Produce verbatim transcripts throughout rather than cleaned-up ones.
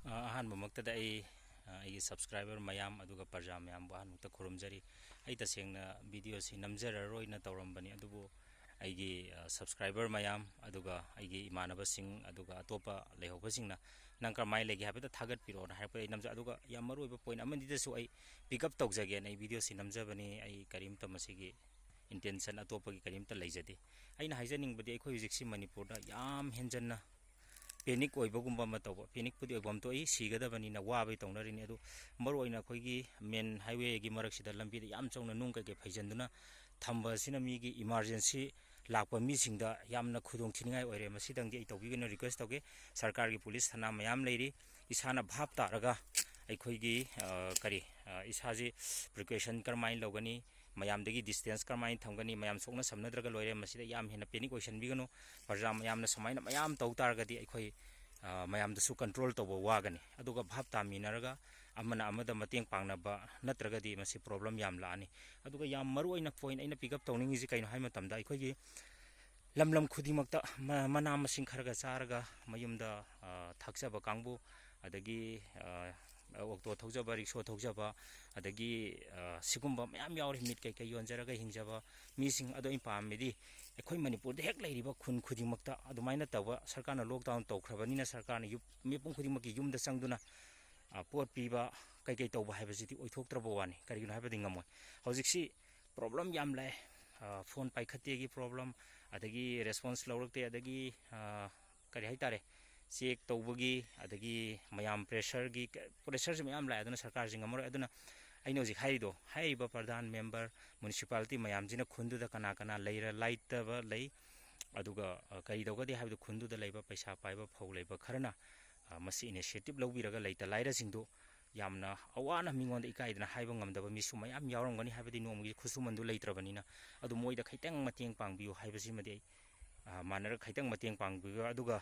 ꯑ, ꯑꯍꯥꯟꯕꯃꯛꯇꯗ ꯑꯩ, ꯑ, ꯑꯩꯒꯤ subscriber ꯃꯌꯥꯝ ꯑꯗꯨꯒ ꯄ꯭ꯔꯖꯥ ꯃꯌꯥꯝꯕꯨ ꯑꯍꯥꯟꯕꯃꯛꯇ ꯈꯨꯔꯨꯝꯖꯔꯤ꯫ ꯑꯩ ꯇꯁꯦꯡꯅ video ꯁꯤ ꯅꯝꯖꯔꯔꯣꯏꯅ ꯇꯧꯔꯝꯕꯅꯤ, ꯑꯗꯨꯕꯨ ꯑꯩꯒꯤ, ꯑ, subscriber ꯃꯌꯥꯝ ꯑꯗꯨꯒ ꯑꯩꯒꯤ ꯏꯃꯥꯟꯅꯕꯁꯤꯡ ꯑꯗꯨꯒ ꯑꯇꯣꯞꯄ ꯂꯩꯍꯧꯕꯁꯤꯡꯅ "ꯅꯪ ꯀꯔꯝꯍꯥꯏꯅ ꯂꯩꯒꯦ ꯍꯥꯏꯐꯦꯠꯇ ꯊꯥꯒꯠꯄꯤꯔꯛꯑꯣꯅ" ꯍꯥꯏꯔꯛꯄꯗ ꯑꯩ ꯅꯝꯖ-, ꯑꯗꯨꯒ ꯌꯥꯝ ꯃꯔꯨꯑꯣꯏꯕ point ꯑꯃꯅꯤꯗꯁꯨ ꯑꯩ pick up ꯇꯧꯖꯒꯦꯅ ꯑꯩ video ꯁꯤ ꯅꯝꯖꯕꯅꯤ꯫ ꯑꯩ ꯀꯔꯤꯝꯇ ꯃꯁꯤꯒꯤ intention ꯑꯇꯣꯞꯄꯒꯤ ꯀꯔꯤꯝꯇ ꯂꯩꯖꯗꯦ꯫ ꯑꯩꯅ ꯍꯥꯏꯖꯅꯤꯡꯕꯗꯤ ꯑꯩꯈꯣꯏ ꯍꯧꯖꯤꯛꯁꯤ ꯃꯅꯤꯄꯨꯔꯗ ꯌꯥꯝ ꯍꯦꯟꯖꯟꯅ panic ꯑꯣꯏꯕꯒꯨꯝꯕ ꯑꯃ ꯇꯧꯕ, panic ꯄꯨꯗꯤ ꯑꯣꯏꯐꯝ ꯊꯣꯛꯏ, ꯁꯤꯒꯗꯕꯅꯤꯅ ꯋꯥꯕꯩ ꯇꯧꯅꯔꯤꯅꯤ꯫ ꯑꯗꯨ ꯃꯔꯨꯑꯣꯏꯅ ꯑꯩꯈꯣꯏꯒꯤ main highway ꯒꯤ ꯃꯔꯛꯁꯤꯗ ꯂꯝꯕꯤꯗ ꯌꯥꯝ ꯆꯥꯎꯅ ꯅꯨꯡ ꯀꯩꯀꯩ ꯐꯩꯖꯟꯗꯨꯅ ꯊꯝꯕ ꯑꯁꯤꯅ ꯃꯤꯒꯤ emergency ꯂꯥꯛꯄ ꯃꯤꯁꯤꯡꯗ ꯌꯥꯝꯅ ꯈꯨꯗꯣꯡ ꯊꯤꯅꯤꯡꯉꯥꯏ ꯑꯣꯏꯔꯦ꯫ ꯃꯁꯤꯗꯪꯗꯤ ꯑꯩ ꯇꯧꯕꯤꯒꯅꯨ, request ꯇꯧꯒꯦ꯫ ꯁꯔꯀꯥꯔꯒꯤ ꯄꯨꯂꯤꯁ ꯊꯥꯅꯥ ꯃꯌꯥꯝ ꯂꯩꯔꯤ, ꯏꯁꯥꯅ ꯚꯥꯞ ꯇꯥꯔꯒ ꯑꯩꯈꯣꯏꯒꯤ, ꯑ, ꯀꯔꯤ, ꯑ, ꯏꯁꯥꯁꯤ precaution ꯀꯔꯝꯍꯥꯏꯅ ꯂꯧꯒꯅꯤ, ꯃꯌꯥꯝꯗꯒꯤ distance ꯀꯔꯝꯍꯥꯏꯅ ꯊꯝꯒꯅꯤ, ꯃꯌꯥꯝ ꯁꯣꯛꯅ ꯁꯝꯅꯗ꯭ꯔꯒ ꯂꯣꯏꯔꯦ꯫ ꯃꯁꯤꯗ ꯌꯥꯝ ꯍꯦꯟꯅ panic ꯑꯣꯏꯁꯟꯕꯤꯒꯅꯨ꯫ ꯄ꯭ꯔꯖꯥ ꯃꯌꯥꯝꯅ ꯁꯨꯃꯥꯏꯅ ꯃꯌꯥꯝ ꯇꯧ ꯇꯥꯔꯒꯗꯤ ꯑꯩꯈꯣꯏ, ꯑ, ꯃꯌꯥꯝꯗꯁꯨ control ꯇꯧꯕ ꯋꯥꯒꯅꯤ꯫ ꯑꯗꯨꯒ ꯚꯥꯞ ꯇꯥꯃꯤꯟꯅꯔꯒ ꯑꯃꯅ ꯑꯃꯗ ꯃꯇꯦꯡ ꯄꯥꯡꯅꯕ ꯅꯠꯇ꯭ꯔꯒꯗꯤ ꯃꯁꯤ problem ꯌꯥꯝ ꯂꯥꯛꯑꯅꯤ꯫ ꯑꯗꯨꯒ ꯌꯥꯝ ꯃꯔꯨ ꯑꯣꯏꯅ point ꯑꯩꯅ pick up ꯇꯧꯅꯤꯡꯉꯤꯁꯤ ꯀꯩꯅꯣ ꯍꯥꯏ ꯃꯇꯝꯗ, ꯑꯩꯈꯣꯏꯒꯤ ꯂꯝ ꯂꯝ ꯈꯨꯗꯤꯡꯃꯛꯇ ꯃ-, ꯃꯅꯥ ꯃꯁꯤꯡ ꯈꯔꯒ ꯆꯥꯔꯒ ꯃꯌꯨꯝꯗ, ꯑ, ꯊꯥꯛꯆꯕ ꯀꯥꯡꯕꯨ, ꯑꯗꯒꯤ, ꯑ, auto ꯊꯧꯖꯕ, rickshaw ꯊꯧꯖꯕ, ꯑꯗꯒꯤ, ꯑ, ꯁꯤꯒꯨꯝꯕ ꯃꯌꯥꯝ ꯌꯥꯎꯔꯤ, ꯃꯤꯠ ꯀꯩꯀꯩ ꯌꯣꯟꯖꯔꯒ ꯍꯤꯡꯖꯕ ꯃꯤꯁꯤꯡ꯫ ꯑꯗꯣ ꯑꯩꯅ ꯄꯥꯝꯃꯤꯗꯤ ꯑꯩꯈꯣꯏ ꯃꯅꯤꯄꯨꯔꯗ ꯍꯦꯛ ꯂꯩꯔꯤꯕ ꯈꯨꯟ ꯈꯨꯗꯤꯡꯃꯛꯇ ꯑꯗꯨꯃꯥꯏꯅ ꯇꯧꯕ, ꯁꯔꯀꯥꯔꯅ lockdown ꯇꯧꯈ꯭ꯔꯕꯅꯤꯅ ꯁꯔꯀꯥꯔꯅ ꯌꯨꯝ, ꯃꯤꯄꯨꯝ ꯈꯨꯗꯤꯡꯃꯛꯀꯤ ꯌꯨꯝꯗ ꯆꯪꯗꯨꯅ, ꯑ, ꯄꯣꯠ ꯄꯤꯕ, ꯀꯩꯀꯩ ꯇꯧꯕ ꯍꯥꯏꯕꯁꯤꯗꯤ ꯑꯣꯏꯊꯣꯛꯇ꯭ꯔꯕ ꯋꯥꯅꯤ꯫ ꯀꯔꯤꯒꯤꯅꯣ ꯍꯥꯏꯕꯗꯤ ꯉꯝꯃꯣꯏ꯫ ꯍꯧꯖꯤꯛꯁꯤ problem ꯌꯥꯝ ꯂꯥꯛꯑꯦ꯫ ꯑ, phone ꯄꯥꯏꯈꯠꯇꯦꯒꯤ problem, ꯑꯗꯒꯤ response ꯂꯧꯔꯛꯇꯦ, ꯑꯗꯒꯤ, ꯑ, ꯀꯔꯤ ꯍꯥꯏꯇꯥꯔꯦ, check ꯇꯧꯕꯒꯤ, ꯑꯗꯒꯤ ꯃꯌꯥꯝ pressure ꯒꯤ, pressure ꯁꯨ ꯃꯌꯥꯝ ꯂꯥꯛꯑꯦ꯫ ꯑꯗꯨꯅ ꯁꯔꯀꯥꯔꯁꯤ ꯉꯝꯃꯔꯣꯏ꯫ ꯑꯗꯨꯅ ꯑꯩꯅ ꯍꯧꯖꯤꯛ ꯍꯥꯏꯔꯤꯗꯣ, ꯍꯥꯏꯔꯤꯕ ꯄ꯭ꯔꯙꯥꯟ, member, municipality ꯃꯌꯥꯝꯁꯤꯅ ꯈꯨꯟꯗꯨꯗ ꯀꯅꯥ ꯀꯅꯥ ꯂꯩꯔ-, ꯂꯩꯇꯕ ꯂꯩ, ꯑꯗꯨꯒ, ꯑ, ꯀꯔꯤ ꯇꯧꯒꯗꯦ ꯍꯥꯏꯕꯗ ꯈꯨꯟꯗꯨꯗ ꯂꯩꯕ ꯄꯩꯁꯥ ꯄꯥꯏꯕ ꯐꯧ ꯂꯩꯕ ꯈꯔꯅ, ꯑ, ꯃꯁꯤ initiative ꯂꯧꯕꯤꯔꯒ ꯂꯩꯇ ꯂꯥꯏꯔꯁꯤꯡꯗꯨ ꯌꯥꯝꯅ ꯑꯋꯥꯅ ꯃꯤꯉꯣꯟꯗ ꯏꯀꯥꯏꯗꯅ ꯍꯥꯏꯕ ꯉꯝꯗꯕ ꯃꯤꯁꯨ ꯃꯌꯥꯝ ꯌꯥꯎꯔꯝꯒꯅꯤ, ꯍꯥꯏꯕꯗꯤ ꯅꯣꯡꯃꯒꯤ ꯈꯨꯠꯁꯨꯃꯟꯗꯨ ꯂꯩꯇ꯭ꯔꯕꯅꯤꯅ꯫ ꯑꯗꯨ ꯃꯣꯏꯗ ꯈꯤꯇꯪ ꯃꯇꯦꯡ ꯄꯥꯡꯕꯤꯌꯨ ꯍꯥꯏꯕꯁꯤꯃꯗꯤ ꯑꯩ, ꯑ, ꯃꯥꯟꯅꯔꯒ ꯈꯤꯇꯪ ꯃꯇꯦꯡ ꯄꯥꯡꯕꯤꯌꯨ꯫ ꯑꯗꯨꯒ,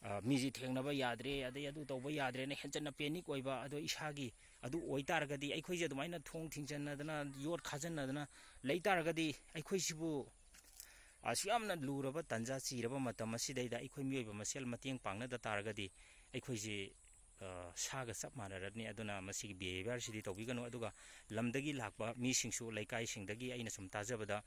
ꯑ, ꯃꯤꯁꯤ ꯊꯦꯡꯅꯕ ꯌꯥꯗ꯭ꯔꯦ, ꯑꯗꯩ ꯑꯗꯨ ꯇꯧꯕ ꯌꯥꯗ꯭ꯔꯦꯅ ꯍꯦꯟꯖꯟꯅ panic ꯑꯣꯏꯕ, ꯑꯗꯣ ꯏꯁꯥꯒꯤ ꯑꯗꯨ ꯑꯣꯏꯇꯥꯔꯒꯗꯤ ꯑꯩꯈꯣꯏꯁꯦ ꯑꯗꯨꯃꯥꯏꯅ ꯊꯣꯡ ꯊꯤꯡꯖꯤꯟꯅꯗꯅ, ꯌꯣꯠ ꯈꯥꯖꯤꯟꯅꯗꯅ ꯂꯩ ꯇꯥꯔꯒꯗꯤ ꯑꯩꯈꯣꯏꯁꯤꯕꯨ ꯑꯁꯨꯛ ꯌꯥꯝꯅ ꯂꯨꯔꯕ ꯇꯥꯟꯖꯥ ꯆꯤꯔꯕ ꯃꯇꯝ ꯑꯁꯤꯗꯩꯗ ꯑꯩꯈꯣꯏ ꯃꯤꯑꯣꯏꯕ ꯃꯁꯦꯜ ꯃꯇꯦꯡ ꯄꯥꯡꯅꯗ ꯇꯥꯔꯒꯗꯤ ꯑꯩꯈꯣꯏꯁꯤ ꯑ, ꯁꯥꯒ ꯆꯞ ꯃꯥꯟꯅꯔꯅꯤ꯫ ꯑꯗꯨꯅ ꯃꯁꯤꯒꯤ ꯕꯤꯍꯦꯕꯤꯌꯔꯁꯤꯗꯤ ꯇꯧꯕꯤꯒꯅꯨ꯫ ꯑꯗꯨꯒ ꯂꯝꯗꯒꯤ ꯂꯥꯛꯄ ꯃꯤꯁꯤꯡꯁꯨ, ꯂꯩꯀꯥꯏꯁꯤꯡꯗꯒꯤ ꯑꯩꯅ ꯁꯨꯝ ꯇꯥꯖꯕꯗ,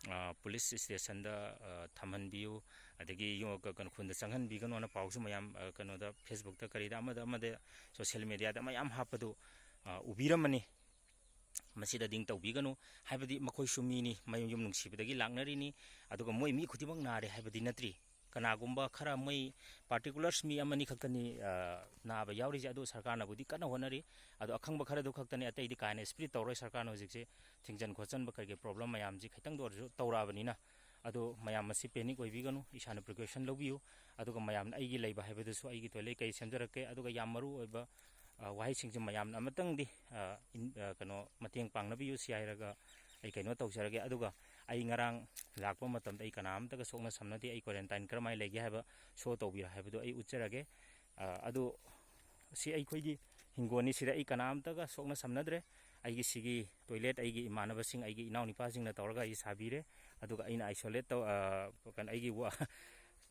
ꯑ, ꯄꯨꯂꯤꯁ ꯏꯁꯇꯦꯁꯟꯗ, ꯑ, ꯊꯝꯍꯟꯕꯤꯌꯨ, ꯑꯗꯒꯤ ꯌꯨ-, ꯀ-, ꯀꯩꯅꯣ, ꯈꯨꯟꯗ ꯆꯪꯍꯟꯕꯤꯒꯅꯣꯅ ꯄꯥꯎꯁꯨ ꯃꯌꯥꯝ, ꯑ, ꯀꯩꯅꯣꯗ, ꯐꯦꯁꯕꯨꯛꯇ ꯀꯔꯤꯗ, ꯑꯃꯗ ꯑꯃꯗ, ꯁꯣꯁꯦꯜ ꯃꯦꯗꯤꯌꯥꯗ ꯃꯌꯥꯝ ꯍꯥꯞꯄꯗꯨ, ꯑ, ꯎꯕꯤꯔꯝꯃꯅꯤ꯫ ꯃꯁꯤꯗ ꯗꯤꯡ ꯇꯧꯕꯤꯒꯅꯨ꯫ ꯍꯥꯏꯕꯗꯤ ꯃꯈꯣꯏꯁꯨ ꯃꯤꯅꯤ, ꯃꯌꯨꯝ ꯌꯨꯝ ꯅꯨꯡꯁꯤꯕꯗꯒꯤ ꯂꯥꯛꯅꯔꯤꯅꯤ꯫ ꯑꯗꯨꯒ ꯃꯣꯏ ꯃꯤ ꯈꯨꯗꯤꯡꯃꯛ ꯅꯥꯔꯦ ꯍꯥꯏꯕꯗꯤ ꯅꯠꯇ꯭ꯔꯤ꯫ ꯀꯅꯥꯒꯨꯝꯕ ꯈꯔ, ꯃꯣꯏ ꯄꯥꯔꯇꯤꯀꯨꯂꯔꯁ ꯃꯤ ꯑꯃꯅꯤ ꯈꯛꯇꯅꯤ, ꯑ, ꯅꯥꯕ ꯌꯥꯎꯔꯤꯁꯦ꯫ ꯑꯗꯨ ꯁꯔꯀꯥꯔꯅꯕꯨꯗꯤ ꯀꯟꯅ ꯍꯣꯠꯅꯔꯤ꯫ ꯑꯗꯣ ꯑꯈꯪꯕ ꯈꯔꯗꯨ ꯈꯛꯇꯅꯤ, ꯑꯇꯩꯗꯤ ꯀꯥ ꯍꯦꯟꯅ ꯏꯁꯄ꯭ꯔꯤꯠ ꯇꯧꯔꯣꯏ꯫ ꯁꯔꯀꯥꯔꯅ ꯍꯧꯖꯤꯛꯁꯦ ꯊꯤꯡꯖꯤꯟ ꯈꯣꯠꯆꯟꯕ ꯀꯔꯤꯒꯤ ꯄ꯭ꯔꯣꯕ꯭ꯂꯦꯝ ꯃꯌꯥꯝꯁꯤ ꯈꯤꯇꯪꯗ ꯑꯣꯏꯔꯁꯨ ꯇꯧꯔꯛꯑꯕꯅꯤꯅ꯫ ꯑꯗꯣ ꯃꯌꯥꯝ ꯃꯁꯤ ꯄꯦꯅꯤꯛ ꯑꯣꯏꯕꯤꯒꯅꯨ, ꯏꯁꯥꯅ ꯄ꯭ꯔꯤꯀꯣꯁꯟ ꯂꯧꯕꯤꯌꯨ꯫ ꯑꯗꯨꯒ ꯃꯌꯥꯝꯅ ꯑꯩꯒꯤ ꯂꯩꯕ ꯍꯥꯏꯕꯗꯨꯁꯨ ꯑꯩꯒꯤ ꯇꯣꯏꯂꯦꯠ ꯀꯩ ꯁꯦꯝꯖꯔꯛꯀꯦ꯫ ꯑꯗꯨꯒ ꯌꯥꯝ ꯃꯔꯨ ꯑꯣꯏꯕ, ꯑ, ꯋꯥꯍꯩꯁꯤꯡꯁꯦ ꯃꯌꯥꯝꯅ ꯑꯃꯇꯪꯗꯤ, ꯑ, ꯏꯟ-, ꯑ, ꯀꯩꯅꯣ, ꯃꯇꯦꯡ ꯄꯥꯡꯅꯕꯤꯌꯨ ꯁꯤ ꯍꯥꯏꯔꯒ ꯑꯩ ꯀꯩꯅꯣ ꯇꯧꯖꯔꯒꯦ꯫ ꯑꯗꯨꯒ ꯑꯩ ꯉꯔꯥꯡ ꯂꯥꯛꯄ ꯃꯇꯝꯗ ꯑꯩ ꯀꯅꯥꯝꯇꯒ ꯁꯣꯛꯅ ꯁꯝꯅꯗꯦ꯫ ꯑꯩ ꯀ꯭ꯋꯥꯔꯦꯟꯇꯥꯏꯟ ꯀꯔꯝꯍꯥꯏꯅ ꯂꯩꯒꯦ ꯍꯥꯏꯕ ꯁꯣ ꯇꯧꯕꯤꯔꯣ ꯍꯥꯏꯕꯗꯨ ꯑꯩ ꯎꯠꯆꯔꯒꯦ꯫ ꯑ, ꯑꯗꯨ ꯁꯤ ꯑꯩꯈꯣꯏꯒꯤ ꯍꯤꯡꯒꯣꯜꯅꯤ, ꯁꯤꯗ ꯑꯩ ꯀꯅꯥꯝꯇꯒ ꯁꯣꯛꯅ ꯁꯝꯅꯗ꯭ꯔꯦ꯫ ꯑꯩꯒꯤ ꯁꯤꯒꯤ ꯇꯣꯏꯂꯦꯠ ꯑꯩꯒꯤ ꯏꯃꯥꯟꯅꯕꯁꯤꯡ, ꯑꯩꯒꯤ ꯏꯅꯥꯎꯅꯨꯄꯥꯁꯤꯡꯅ ꯇꯧꯔꯒ ꯑꯩ ꯁꯥꯕꯤꯔꯦ꯫ ꯑꯗꯨꯒ ꯑꯩꯅ ꯑꯥꯏꯁꯣꯂꯦꯠ ꯇꯧ-, ꯑ, ꯀꯩꯅꯣ, ꯑꯩꯒꯤ ꯋꯥ-,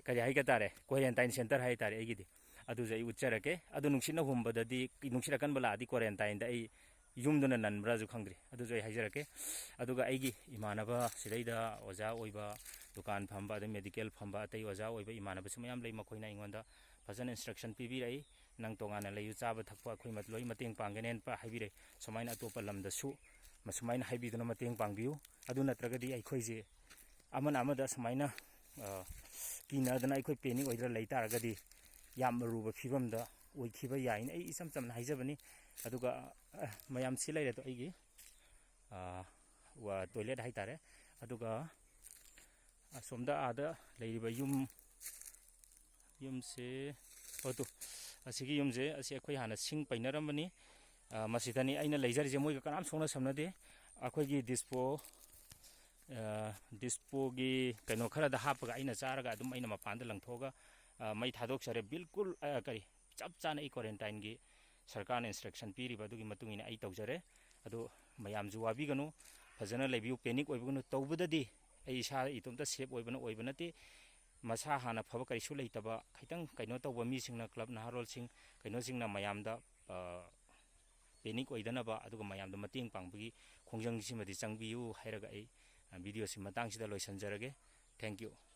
ꯀꯔꯤ ꯍꯥꯏꯒ ꯇꯥꯔꯦ, ꯀ꯭ꯋꯥꯔꯦꯟꯇꯥꯏꯟ ꯁꯦꯟꯇꯔ ꯍꯥꯏꯇꯥꯔꯦ ꯑꯩꯒꯤꯗꯤ꯫ ꯑꯗꯨꯁꯨ ꯑꯩ ꯎꯠꯆꯔꯛꯀꯦ꯫ ꯑꯗꯨ ꯅꯨꯡꯁꯤꯠꯅ ꯍꯨꯝꯕꯗꯗꯤ, ꯅꯨꯡꯁꯤꯠ ꯑꯀꯟꯕ ꯂꯥꯛꯑꯗꯤ ꯀ꯭ꯋꯥꯔꯦꯟꯇꯥꯏꯟꯗ ꯑꯩ ꯌꯨꯝꯗꯨꯅ ꯅꯟꯕ꯭ꯔꯥꯁꯨ ꯈꯪꯗ꯭ꯔꯤ꯫ ꯑꯗꯨꯁꯨ ꯑꯩ ꯍꯥꯏꯖꯔꯛꯀꯦ꯫ ꯑꯗꯨꯒ ꯑꯩꯒꯤ ꯏꯃꯥꯟꯅꯕ ꯁꯤꯗꯩꯗ ꯑꯣꯖꯥ ꯑꯣꯏꯕ, ꯗꯨꯀꯥꯟ ꯐꯝꯕ, ꯑꯗꯩ ꯃꯦꯗꯤꯀꯦꯜ ꯐꯝꯕ, ꯑꯇꯩ ꯑꯣꯖꯥ ꯑꯣꯏꯕ ꯏꯃꯥꯟꯅꯕꯁꯨ ꯃꯌꯥꯝ ꯂꯩ꯫ ꯃꯈꯣꯏꯅ ꯑꯩꯉꯣꯟꯗ ꯐꯖꯅ ꯏꯟꯁꯇ꯭ꯔꯛꯁꯟ ꯄꯤꯕꯤꯔꯛꯏ꯫ "ꯅꯪ ꯇꯣꯉꯥꯟꯅ ꯂꯩꯌꯨ, ꯆꯥꯕ ꯊꯛꯄ ꯑꯩꯈꯣꯏ ꯃ-, ꯂꯣꯏ ꯃꯇꯦꯡ ꯄꯥꯡꯒꯅꯦꯅ" ꯄ-, ꯍꯥꯏꯕꯤꯔꯛꯏ꯫ ꯁꯨꯃꯥꯏꯅ ꯑꯇꯣꯞꯄ ꯂꯝꯗꯁꯨ ꯃꯁꯨꯃꯥꯏꯅ ꯍꯥꯏꯕꯤꯗꯨꯅ ꯃꯇꯦꯡ ꯄꯥꯡꯕꯤꯌꯨ꯫ ꯑꯗꯨ ꯅꯠꯇ꯭ꯔꯒꯗꯤ ꯑꯩꯈꯣꯏꯁꯦ ꯑꯃꯅ ꯑꯃꯗ ꯁꯨꯃꯥꯏꯅ, ꯑ, ꯀꯤꯅꯗꯅ ꯑꯩꯈꯣꯏ ꯄꯦꯅꯤꯛ ꯑꯣꯏꯗꯅ ꯂꯩ ꯇꯥꯔꯒꯗꯤ ꯌꯥꯝ ꯑꯔꯨꯕ ꯐꯤꯕꯝꯗ ꯑꯣꯏꯈꯤꯕ ꯌꯥꯏꯅ ꯑꯩ ꯏꯆꯝ ꯆꯝꯅ ꯍꯥꯏꯖꯕꯅꯤ꯫ ꯑꯗꯨꯒ, ꯑ, ꯃꯌꯥꯝ ꯁꯤ ꯂꯩꯔꯦ ꯑꯗꯣ ꯑꯩꯒꯤ, ꯑ, ꯋꯥ-, ꯇꯣꯏꯂꯦꯠ ꯍꯥꯏꯇꯥꯔꯦ꯫ ꯑꯗꯨꯒ ꯑꯁꯣꯝꯗ ꯑꯥꯗ ꯂꯩꯔꯤꯕ ꯌꯨꯝ, ꯌꯨꯝꯁꯦ, ꯑꯣ, ꯇꯨ, ꯑꯁꯤꯒꯤ ꯌꯨꯝꯁꯦ, ꯑꯁꯤ ꯑꯩꯈꯣꯏ ꯍꯥꯟꯅ ꯁꯤꯡ ꯄꯩꯅꯔꯝꯕꯅꯤ꯫ ꯑ, ꯃꯁꯤꯗꯅꯤ ꯑꯩꯅ ꯂꯩꯖꯔꯤꯁꯦ, ꯃꯣꯏꯒ ꯀꯅꯥꯝ ꯁꯣꯛꯅ ꯁꯝꯅꯗꯦ꯫ ꯑꯩꯈꯣꯏꯒꯤ ꯗꯤꯁꯄꯣ, ꯑ, ꯗꯤꯁꯄꯣꯒꯤ ꯀꯩꯅꯣ ꯈꯔꯗ ꯍꯥꯞꯄꯒ ꯑꯩꯅ ꯆꯥꯔꯒ ꯑꯗꯨꯝ ꯑꯩꯅ ꯃꯄꯥꯟꯗ ꯂꯪꯊꯣꯛꯑꯒ, ꯑ, ꯃꯩ ꯊꯥꯗꯣꯛꯆꯔꯦ꯫ ꯕꯤꯜꯀꯨꯜ, ꯑ, ꯀꯔꯤ, ꯆꯞ ꯆꯥꯅ ꯑꯩ ꯀ꯭ꯋꯥꯔꯦꯟꯇꯥꯏꯟꯒꯤ ꯁꯔꯀꯥꯔꯅ ꯏꯟꯁꯇ꯭ꯔꯛꯁꯟ ꯄꯤꯔꯤꯕ ꯑꯗꯨꯒꯤ ꯃꯇꯨꯡ ꯏꯟꯅ ꯑꯩ ꯇꯧꯖꯔꯦ꯫ ꯑꯗꯨ ꯃꯌꯥꯝꯁꯨ ꯋꯥꯕꯤꯒꯅꯨ, ꯐꯖꯅ ꯂꯩꯕꯤꯌꯨ, ꯄꯦꯅꯤꯛ ꯑꯣꯏꯕꯤꯒꯅꯨ꯫ ꯇꯧꯕꯗꯗꯤ ꯑꯩ ꯏꯁꯥ ꯏꯇꯣꯝꯇ ꯁꯦꯞ ꯑꯣꯏꯕꯅ ꯑꯣꯏꯕ ꯅꯠꯇꯦ꯫ ꯃꯁꯥ ꯍꯥꯟꯅ ꯐꯕ ꯀꯔꯤꯁꯨ ꯂꯩꯇꯕ, ꯈꯤꯇꯪ ꯀꯩꯅꯣ ꯇꯧꯕ ꯃꯤꯁꯤꯡꯅ, ꯀ꯭ꯂꯕ ꯅꯍꯥꯔꯣꯜꯁꯤꯡ ꯀꯩꯅꯣꯁꯤꯡꯅ ꯃꯌꯥꯝꯗ, ꯑ, ꯄꯦꯅꯤꯛ ꯑꯣꯏꯗꯅꯕ ꯑꯗꯨꯒ ꯃꯌꯥꯝꯗ ꯃꯇꯦꯡ ꯄꯥꯡꯕꯒꯤ ꯈꯣꯡꯖꯪꯁꯤꯃꯗꯤ ꯆꯪꯕꯤꯌꯨ ꯍꯥꯏꯔꯒ ꯑꯩ, ꯑ, ꯚꯤꯗꯤꯑꯣꯁꯤ ꯃꯇꯥꯡꯁꯤꯗ ꯂꯣꯏꯁꯤꯟꯖꯔꯒꯦ꯫ Thank you꯫